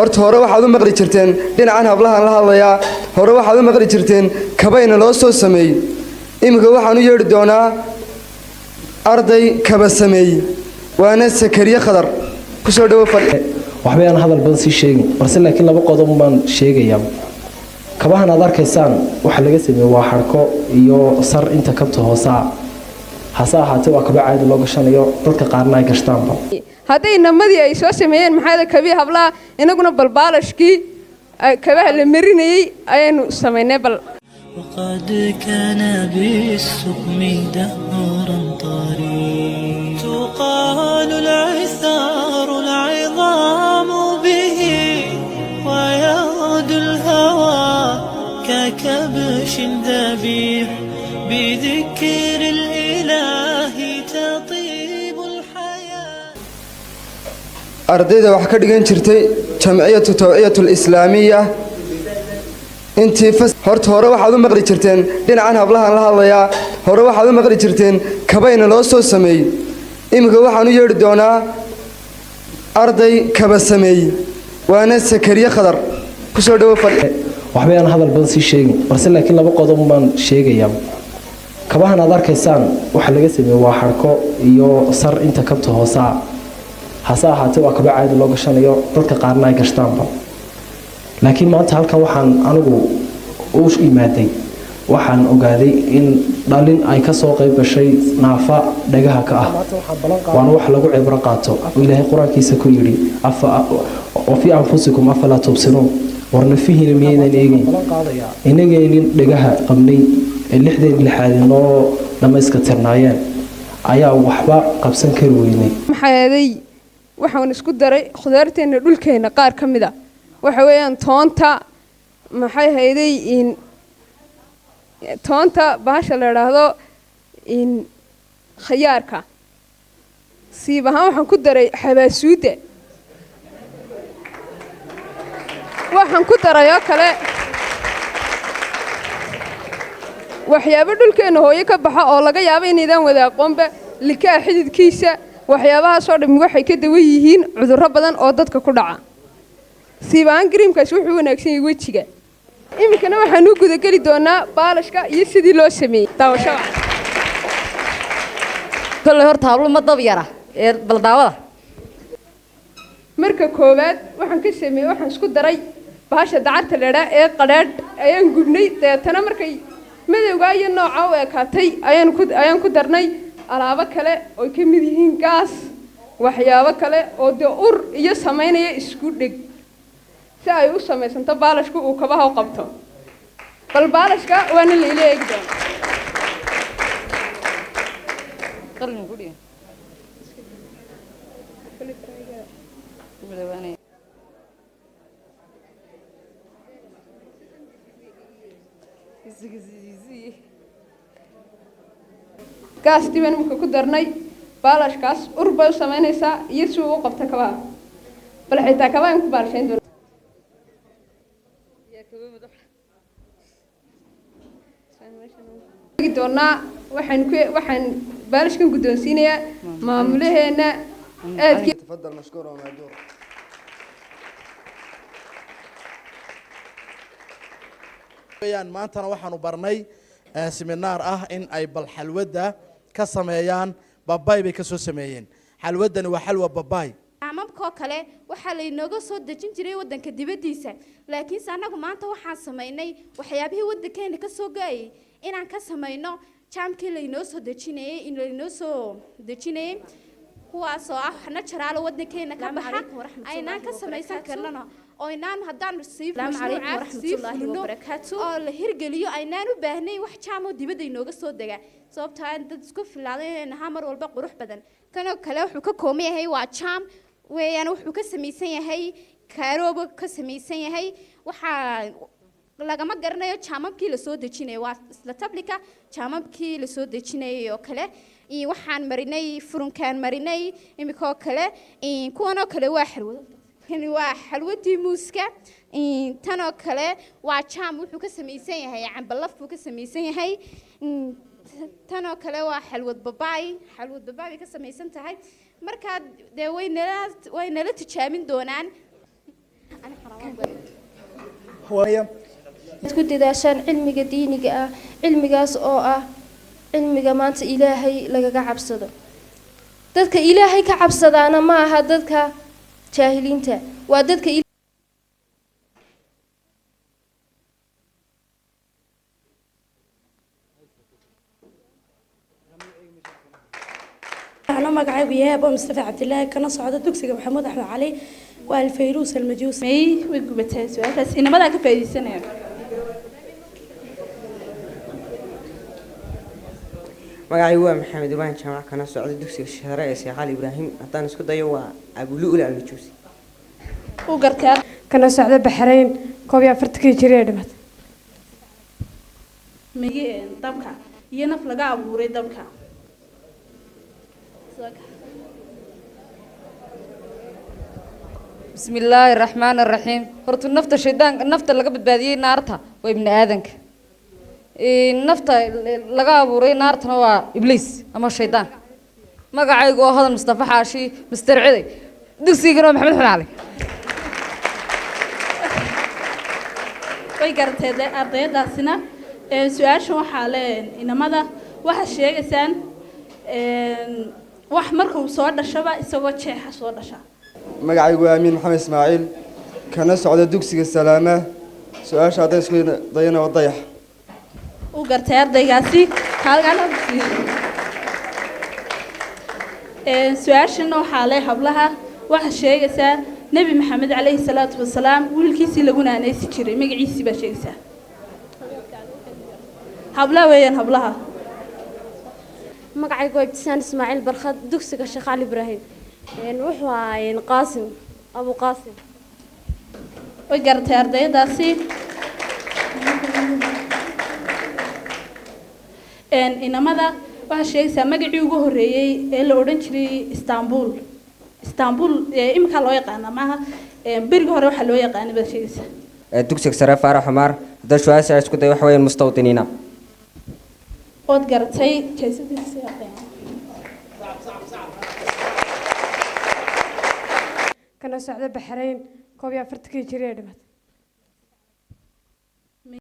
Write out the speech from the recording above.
Horta hore waxaad u maqli jirteen, dhinacan hablahan la hadlayaa, hore waxaad u maqli jirteen kabayna loo soo sameeyey. Iminka waxaan u yeedhi doonaa arday kaba sameeyey, waana Sakariye Khadar. Kusoo dhawo fadhi. Waxba aan hadal badan sii sheegin, balse laakiin laba qodob baan sheegayaa. Kabahan aad arkaysaan waxa laga sameeyey waa xadhko iyo sar inta kabta hoosaa, hase ahaatee waa kaba caadi loo gashanayo, dadka qaarna ay gashtaanba. Hadday namadii ay soo sameeyeen maxaa kabii hablaha, inaguna balbaalashkii kabaha la marinayey ayaynu samaynay bal. وقد كان بالسقم دهرا طريق تقال العثار العظام به ويغدو الهوى ككبش ذبيح بذكر الإله تطيب الحياة. Ardayda wax ka dhigan jirtay Jamciyatu Tawciyatu Alislaamiya intii fas. Horta hore waxaad u maqli jirteen, dhinacan hablahan la hadlayaa, hore waxaad u maqli jirteen kabayna loo soo sameeyey. Iminka waxaan u yeedhi doonaa arday kaba sameeyey, waana Sakariye Khadar. Kusoo dhawo fadhi. Waxba aan hadal badan sii sheegin, balse laakiin laba qodob baan sheegayaa. Kabahan aad arkaysaan waxa laga sameeyey waa xadhko iyo sar inta kabta hoosaa, hase ahaatee waa kaba caadi loo gashanayo, dadka qaarna ay gashtaanba. Laakiin maanta halkan waxaan anigu u imaaday, waxaan ogaaday in dhalin ay kasoo qayb gashay naafa dhagaha ka ah, waana wax lagu cibro qaato oo Ilaahay qur-aankiisa ku yidhi: "وفي أنفسكم أفلا تبصرون." War nafihiina miyaydan eegeyn? Inagaynin dhagaha qabnay ee lixdeen lixaad inoo dhammayska tirnaayeen ayaa waxba qabsan kari weynay. Maxaaday waxaan isku daray khudaarteenna dhulkeenna qaar ka mid a, waxa weeyaan toonta, maxay hayday, in toonta, bahasha la idhaahdo in khayaarka, siib ahaan waxaan ku daray xabaasuudda, waxaan ku daray oo kale waxyaabo dhulkeenna hooyo ka baxa oo laga yaabo inaydaan wada aqoonba, likaa xididkiisa. Waxyaabahaasoo dhammi waxay ka dawan yihiin cudurro badan oo dadka ku dhaca. Siib ahaan gariimkaasi wuxuu wanaagsan yahay wejiga. Iminkana waxaan u gudageli doonaa baalashka iyo sidii loo sameeyey. Daawasho. Kolley horta hablo ma dab yara ee baldaawada. Marka koowaad waxaan ka sameeyey, waxaan isku daray bahasha dacarta ledhaa ee qadhaadh ayaan gubnay, dabeetana markay madowgaa iyo nooca u ekaatay ayaan ku darnay alaabo kale ooy ka mid yihiin gaas, waxyaabo kale oo dee ur iyo samaynaya isku dheg, si ay u samaysanto baalashku uu kabaha u qabto. Bal baalashka waana la ila eegi doona. Qalin ku dhigan. Ku dhawaanaya. Gaastii baan imika ku darnay baalashkaas, ur bay u samaynaysaa iyo si uu u qabto kabaha. Bal xitaa kabaha in ku baalashayn doona doonaa. Waxaan baalashkan guddoonsiinayaa maamulaheena aadkii. تفضل مشكور ومأجور. Weyaan maantana waxaanu barnay seminaar ah in ay bal xalwadda ka sameeyaan. Babay bay ka soo sameeyeen. Xalwaddani waa xalwa babay. Amabkoo kale waxaa laynooga soo dejin jiray waddanka dibaddiisa, laakiinse annagu maanta waxaan samaynay waxyaabihii waddankeena ka soo gaayay inaan ka samayno jaamkii laynoo soo dejinayay, in laynoo soo dejinayay, kuwaasoo ah najaraalo waddankeena ka baxa aynaan ka samaysan karnano oo inaan haddaan sii mashruucaas sii fulino oo la hirgeliyo aynaan u baahnayn wax jaam oo dibadda inooga soo dega, sababtoo ah dad isku filaaday inay nahaa mar walba qurux badan. Kanoo kale wuxuu ka kooban yahay waa jaam weeyaan, wuxuu ka samaysan yahay kaaroobo ka samaysan yahay. Waxaa lagama garanayo jaamabkii lasoo dejinayo, waa isla tablika jaamabkii lasoo dejinayay oo kale. Iyo waxaan marinay furunkaan marinay iminkoo kale. Kuwanoo kale waa xalwado, kani waa xalwadii muuska. Tanoo kale waa jaam, wuxuu ka samaysan yahay cambalaf buu ka samaysan yahay. Tanoo kale waa xalwad babaay, xalwad babaay bay ka samaysan tahay. Markaa dee way nala tijaabin doonaan. Ku dadaashaan cilmiga diiniga ah, cilmigaas oo ah cilmiga maanta Ilaahay lagaga cabsado. Dadka Ilaahay ka cabsadaana ma aha dadka jaahiliinta, waa dadka. Waxaan magacaygu yahay Abo Mustafa Cabdilaahi, kana socda dugsiga Maxamuud Axmed Cali. Waa Alfayruus Almajuusi. May, way gubatay su-aashaas. Inamadaa ka faa'iidaysanaya. Magacaygu waa Maxamed Ibrahim Jaamac, kana socda dugsiga sare ee Sheekh Cali Ibraahim. Haddaan isku dayo, waa Abulu'l Almajuusi. U gartaa. Kana socda Baxrayn, 41-kii jiray ee dhimatay. Migi dabka iyo naf laga abuuray dabka. Bismi illaahi raxmaan raxiim. Horta nafta shaydaanka, nafta laga badbaadiyey naarta waa ibni aadanka. Nafta laga abuuray naartana waa Ibliis ama shaydaan. Magacaygu oo Hodan Mustafa Xaashi, Mister Ciday, dugsigana waa Maxamed Xun Cali. Way garatay ardayadaasina. Su-aashan waxaa le inamada. Waxaad sheegaysaan wax marka uu soo dhashaba isagoo jeexa soo dhasha. Magacaygu waa Amiin Maxamed Ismaaciil, kana socda dugsiga Salaama. Su-aasha hadday isku dayana waa dayax. U gartay ardaygaasi kaalgan. Su-aashana waxaa le hablaha. Waxaad sheegaysaa Nebi Maxamed calayhi salaatu wasalaam wiilkiisii lagu naanaysi jiray, magaciisii baa sheegaysaa. Hablaha weeyaan, hablaha. Magacaygu waa Ibtisaan Ismaaciil Barkhad, dugsiga Sheekh Cali Ibraahim. Wuxuu ahaa Qaasim, Abu Qaasim. Way garatay ardayadaasi. Inamada, waxaa sheegaysaa magacii ugu horreeyey ee la odhan jiray Istanbul. Istanbul iminkaa loo yaqaana maaha, berigi hore waxaa loo yaqaanay baad sheegaysaa. Dugsiga sare Faarax Xumaar. Haddaan su-aasha isku dayo, waxa weeyaan mustawdiniina. Ood garatay jaysadiisa. Kana socda Baxrayn, 41-kii jiray ee dhimatay.